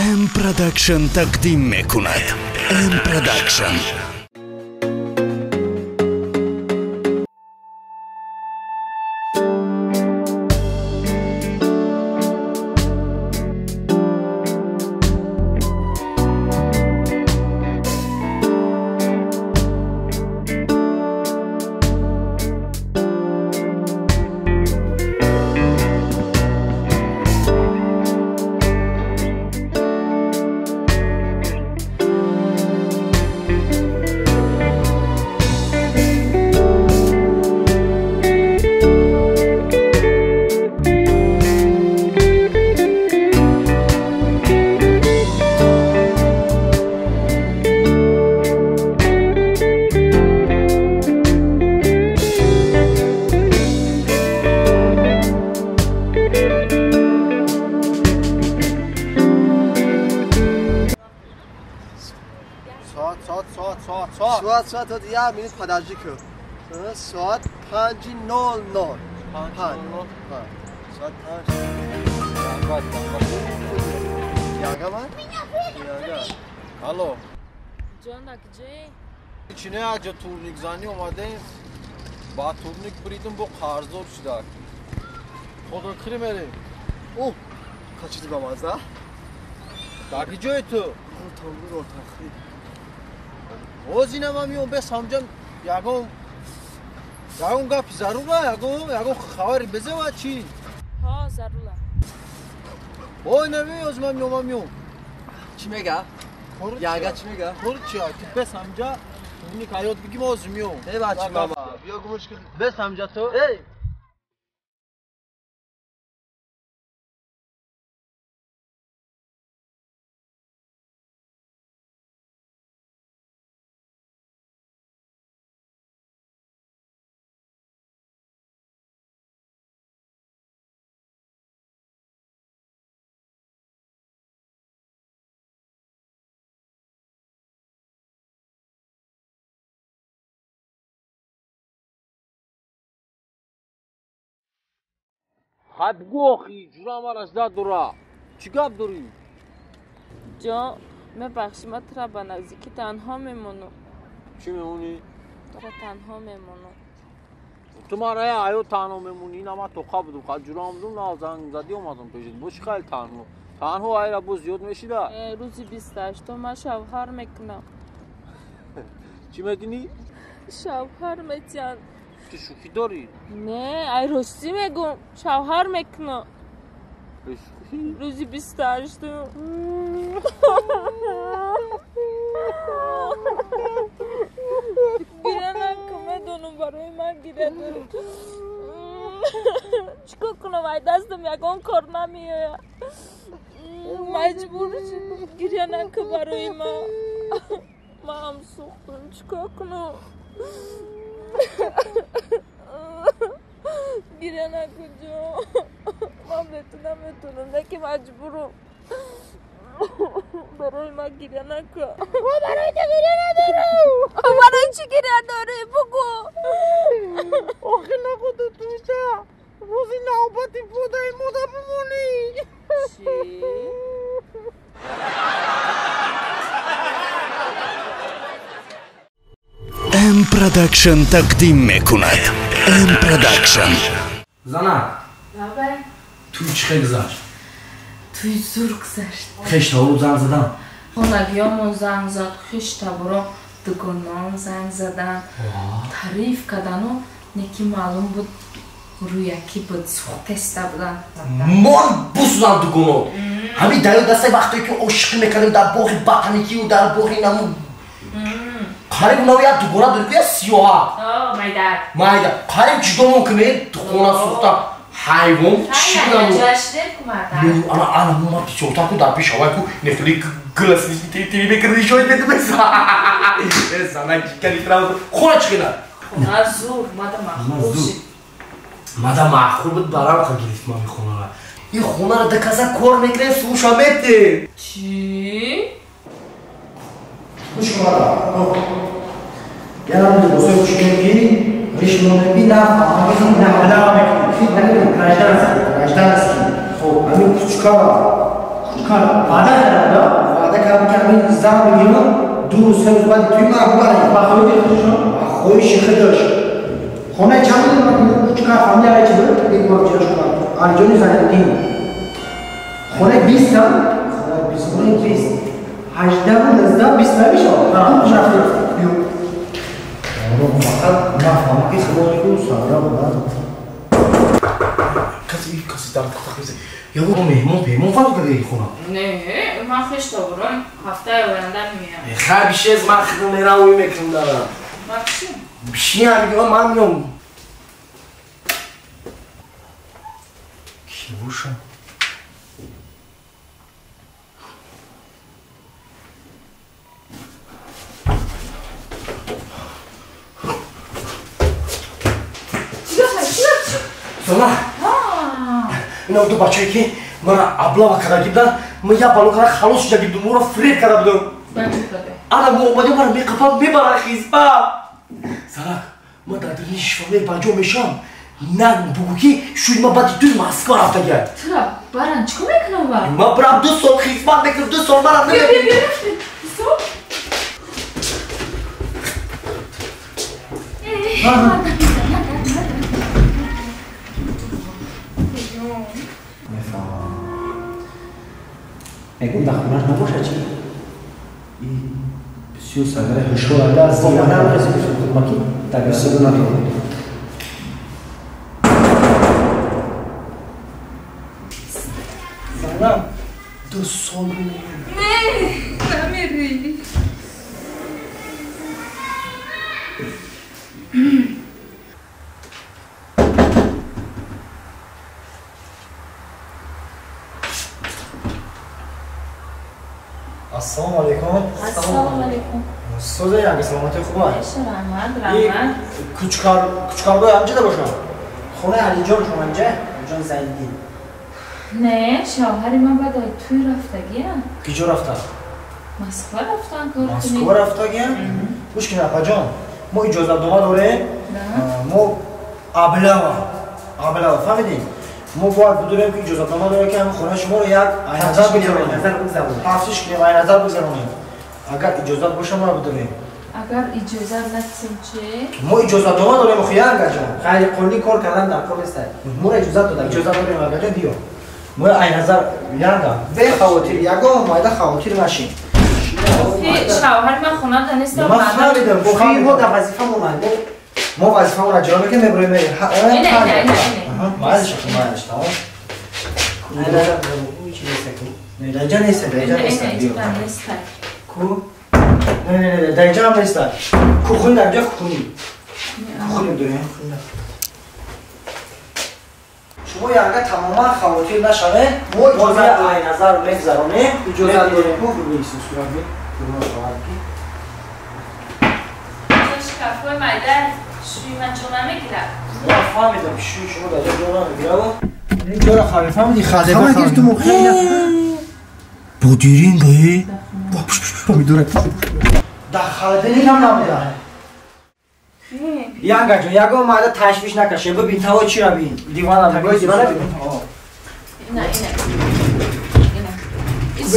М Продакшн тақдим мекунад. М Продакшн. Соат соат як минут подожди кун. Соат 5:00. 5. Соат 5. Яга ман? Яга. Алло. Ҷон, акҷи? Чине аҷа турник зани омадем. Ба турник бридим бо қарздор шудак. Худо кири мерем. О, качиди ба маза? Даги ҷои ту? Ротангу ротахри. Оз инам миём бес ҳамҷан ягон ягон гапи зарура, ягон хабари безева чӣ? Ҳо, зарура. Ой, намеёй, оз ман миём, ман миём. Чӣ мега? Яга чӣ мега? Кор чи? Ту бес ҳамҷа турник ҳаёт бигӣ, ма оз миём. Эй бачи мама. Биё гумш кун. Бес ҳамҷа ту. Эй. Хай бугӯ охи, ҷура ман аз дад дора. Чӣ гап дорӣ? Ҷон, мебахшӣ, ман тура ба наздикӣ танҳо мемонам. Чӣ мемонӣ? Тура танҳо мемонам. Ту мара аю танҳо мемонӣ, ина ман тоқа будум, хай ҷура будум, на занг задӣ омадам пешит. Бо чӣ хеле танҳо? Танҳо айра боз зиёд мешида? Рӯзи 28 ман шавҳар мекунам. Чӣ мекунӣ? Шавҳар метиҳанд. Ту шӯхӣ дорӣ? Не, ай ростӣ мегӯм, шавҳар мекунам. Рӯзи 28. Гиря накун, медонам барои ман гиря дорӣ. Чӣ кор кунам, ай дастам ягон кор намеояд. Маҷбур шудам, гиря накун барои ман. Ман ҳам сӯхтам, чӣ кор кунам? Гиря накун ҷон. Ман бе ту наметонам, лекин маҷбурам. Барои ман гиря накун. Ман барои ту гиря надорам. Барои чӣ гиря дорӣ? Бугӯ. Охи нахуду туша. Рӯзи навбати подаи мода бимонӣ. Чӣ? М Продакшн тақдим мекунад. М Продакшн. Зана. Лабай. Туй чӣ хел гузашт? Туй зур гузашт. Хештабор занг задан? Хонагиёмон занг зад, хештаборо дугонон занг задан. Таъриф кардану неки маълум буд рӯякӣ буд, сӯхтеста будан. Мон бусудам дугонот. Ҳамин даё дастаи вақтое ки ошиқӣ мекардем дар боғи ботаникию дар боғи намун қариб унав як дугона дорӣ ку, як сиёҳа. Майда. Майда. Қариб ҷудомон кунед, хона сӯхта. Ҳайвон чӣ будам? Ана ана ма бисёртар ку дар пеш ҳавай ку нефли гуласти мекарди шоид медумеса. Зана кани трав. Хона чӣ хела? Хона зур, мада маъқул шид. Мада маъқул буд, барам ха гирифт ман хонара. Ин хонара да каза кор мекунем, слуша мете. Чӣ? Гӯш кун, янам либосои пӯшидем ки риш монеби на фаҳмидам, на мекунем. Гражданский, гражданский. Хоб, ҳамин кучка, кучка кучкар ваъда карда? Ваъда кардам ки ҳамин зан бигирам, 2 рӯз 3 рӯз баъди туи мара бубарем. Ба хоҳиши худашон? Ба хоҳиши худаш. Хонаи чанд кучкар фамилия чи буд? Бигӯ ҷош кунам. Алиҷони Зайниддин. Хонаи 20 ам? Хонаи 20, хонаи 20. 18 19 20 намешавад. Ҳа, рафти. Биё. Фақат нафаҳмам ки худо мегӯ сарра буда. Каси дар тахта мезанад. Я бо меҳмон пеймон фарқ карда хона. Не, ман хеш таборам ҳафтаи оянда меоям. Хай бишез, ман худам мерам ӯй мекунам дарам. Ман чӣ? Бишиям мегӯям ман меом. Ки бошам? Зона. Ина ду бачае ки мара аблава карда гибдан, ман як бало карда халос шуда гибдум, ӯро фиреб карда будам. Ана мо омадем, мара меқапам, мебарам хизба. Зарак, ман дар дили шифонер ба ҷо мешавам. На бугӯ ки шӯи ман баъди туи Москва рафтагиай. Тура баран чӣ кор мекунам ва? Ман барам 2 сол хизмат мекунам, 2 сол мара намебинам. Мегӯм дар хонаш набошад чи? И бисёр сагари ҳушёр ада зиёда маки дар бисёр надорад. Зана, 2 сол мемонам. Не, намери. Ассалому алайкум. Ассалому алайкум. Соза янга саломатӣ хуб аст? Раҳмат, раҳмат. Кучкар, кучкарбой ҳамҷа бошам. Хонаи Алиҷон шумо ҳамҷа? Алиҷон Зайниддин. Не, шавҳари ман баъд ай туй рафтагиам. Киҷо рафтан? Москва рафтан кор кунӣ. Москва рафтагиам? Гӯш кун апаҷон, мо иҷозатнома дорем. Мо аблава, аблава, фаҳмидӣ? Мо бояд бидонем ки иҷозатнома дорем ки ҳамин хонаи шуморо як айназар бигзаронем. Тафтиш кунем, айназар бигзаронем. Агар иҷозат боша моро бидонем. Агар иҷозат надисем чӣ? Мо иҷозатнома дорем охи ангаҷон. Ғайриқонунӣ кор кардан дар кор нест. Моро иҷозат доданд. Иҷозат дорем ангаҷон, биё. Мо айназар янга. Бехавотир, ягон майда хавотир нашин. Шавҳари ман хонада нест. Ман фаҳмидам. Охи мо дар вазифамон мо мо вазифамонро иҷро мекунем, мебурем. Майлиш, майлиш, тамом. Не, дар ҷа нест, дар ҷа нест. Ку? Не, не, не, дар ҷа ҳам нест. Кухни дар ҷа кухни. Кухни дорем. Шумо янга тамоман хавотир нашавед. Мо иҷозат айназар мегзаронем. Иҷозат дорем. Ку бинависем сурат би. Шкафҳои майда шӯи ман ҷо намегирад. Ман фаҳмидам ки шӯи шумо дар ҷо ҷо намегирад. Ин ҷоро фаҳмидӣ? Хама гирифтум охи. Бодиринг э? Помидора. Дар холодильник ҳам набуда. Янга ҷон, ягон майда ташвиш накаше. Бибин таво чира бин. Дивана бигӯй, дивана бибин. Ина, ина. Ина. Ина,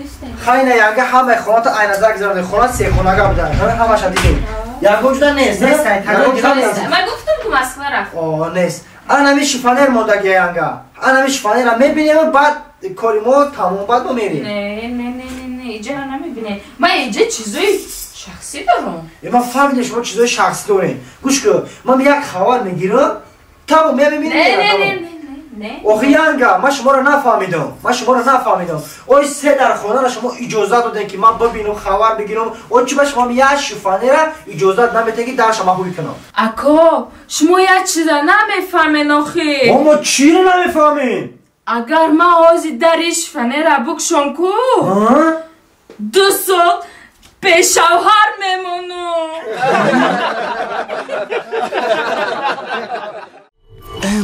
ис Хайна янга ҳамаи хоната айназар гузаронед. Хона сехонага будан. Ҳамаша дидем. Ягон ҷуда нест, нест. Ягон ҷуда нест. Ман гуфтам ки Москва рафт. О, нест. Анами шифонер мондаги янга. Анами шифонера мебинем, баъд кори мо тамом, баъд мо мерем. Не, не, не, не, не, иҷара намебинем. Ман иҷа чизои шахсӣ дорам. Ман фаҳмидам шумо чизои шахсӣ дорем. Гӯш кун, ман як хабар мегирам, тамом мебинем. Не, не, не, не. Охи янга, ман шуморо нафаҳмидам. Ман шуморо нафаҳмидам. Ой се дар хонаро шумо иҷозат додем ки ман бибинам, хабар бигирам. Ой чи ба шумо як шифонера иҷозат намедиҳем ки дарша ман ҳуй кунам. Ако, шумо як чиза намефаҳмен охи. Мо чиро намефаҳмем? Агар ман ҳозир дари шифонера букшом ку, 2 сол бешавҳар мемонам.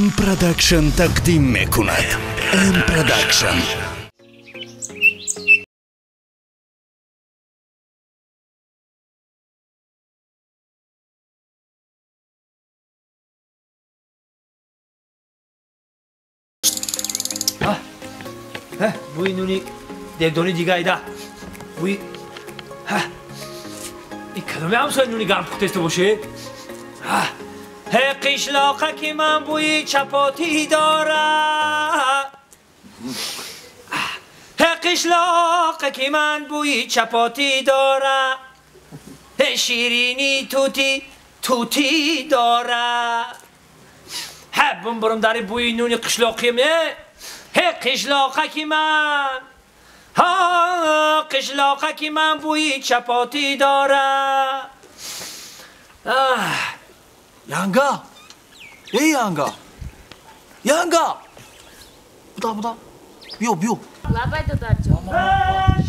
М Production тақдим мекунад. М Production. Бӯи нуни дегдони дига айда. Бӯи ин кадоме ҳамсоя нуни гарм пухтеста боше? Қишлоқа ки ман бӯи чапотӣ дорад. Қишлоқа ки ман бӯи чапотӣ дорад. Ширини тути тути дорад. Бум бурум дари бӯи нуни қишлоқим. Қишлоқа ки ман қишлоқа ки ман бӯи чапотӣ дорад. Янга! Эй янга! Янга! Буда буда. Биё биё. Лабай додарҷон.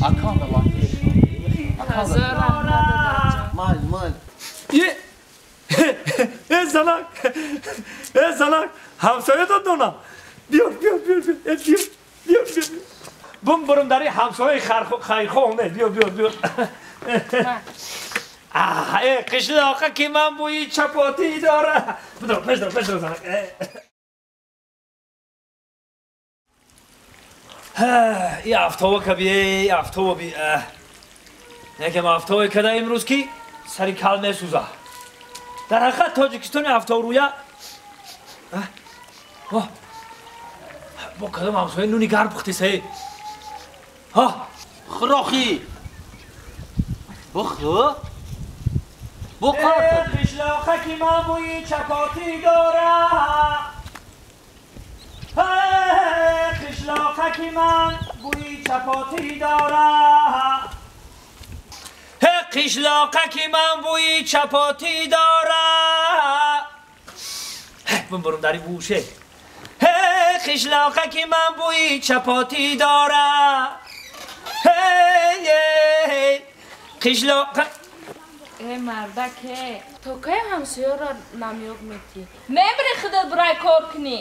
Акам да лаб. Ҳазор раҳмат додарҷон. Мал мал. Э занак! Э занак! Ҳамсоя додона. Биё биё биё биё биё биё биё. Бум бурум дари ҳамсояи хайрхоҳ не. Биё биё биё. Қишлоқа ки ман бӯи чапотӣ дорад. Бидор, пешдор, пешдор занак. И афтова каби, афтова би. Якем афтова када имрӯз ки сари кал месӯза. Дар ҳақиқат Тоҷикистони афтоврӯя бо кадом ҳамсоя нуни гарм пухтеса? Хӯрохӣ! Бухӯ? Бухӯ! Қишлоқа ки ман бӯи чапотӣ дорад. Қишлоқа ки ман бӯи чапотӣ дорад. Қишлоқа ки ман бӯи чапотӣ дорад. Бум бурум дари бӯше. Қишлоқа ки ман бӯи чапотӣ дорад. Қишлоқа. Э мардак, то кай ҳамсояро намёб метӣ? Мебири худат бурай кор кунӣ.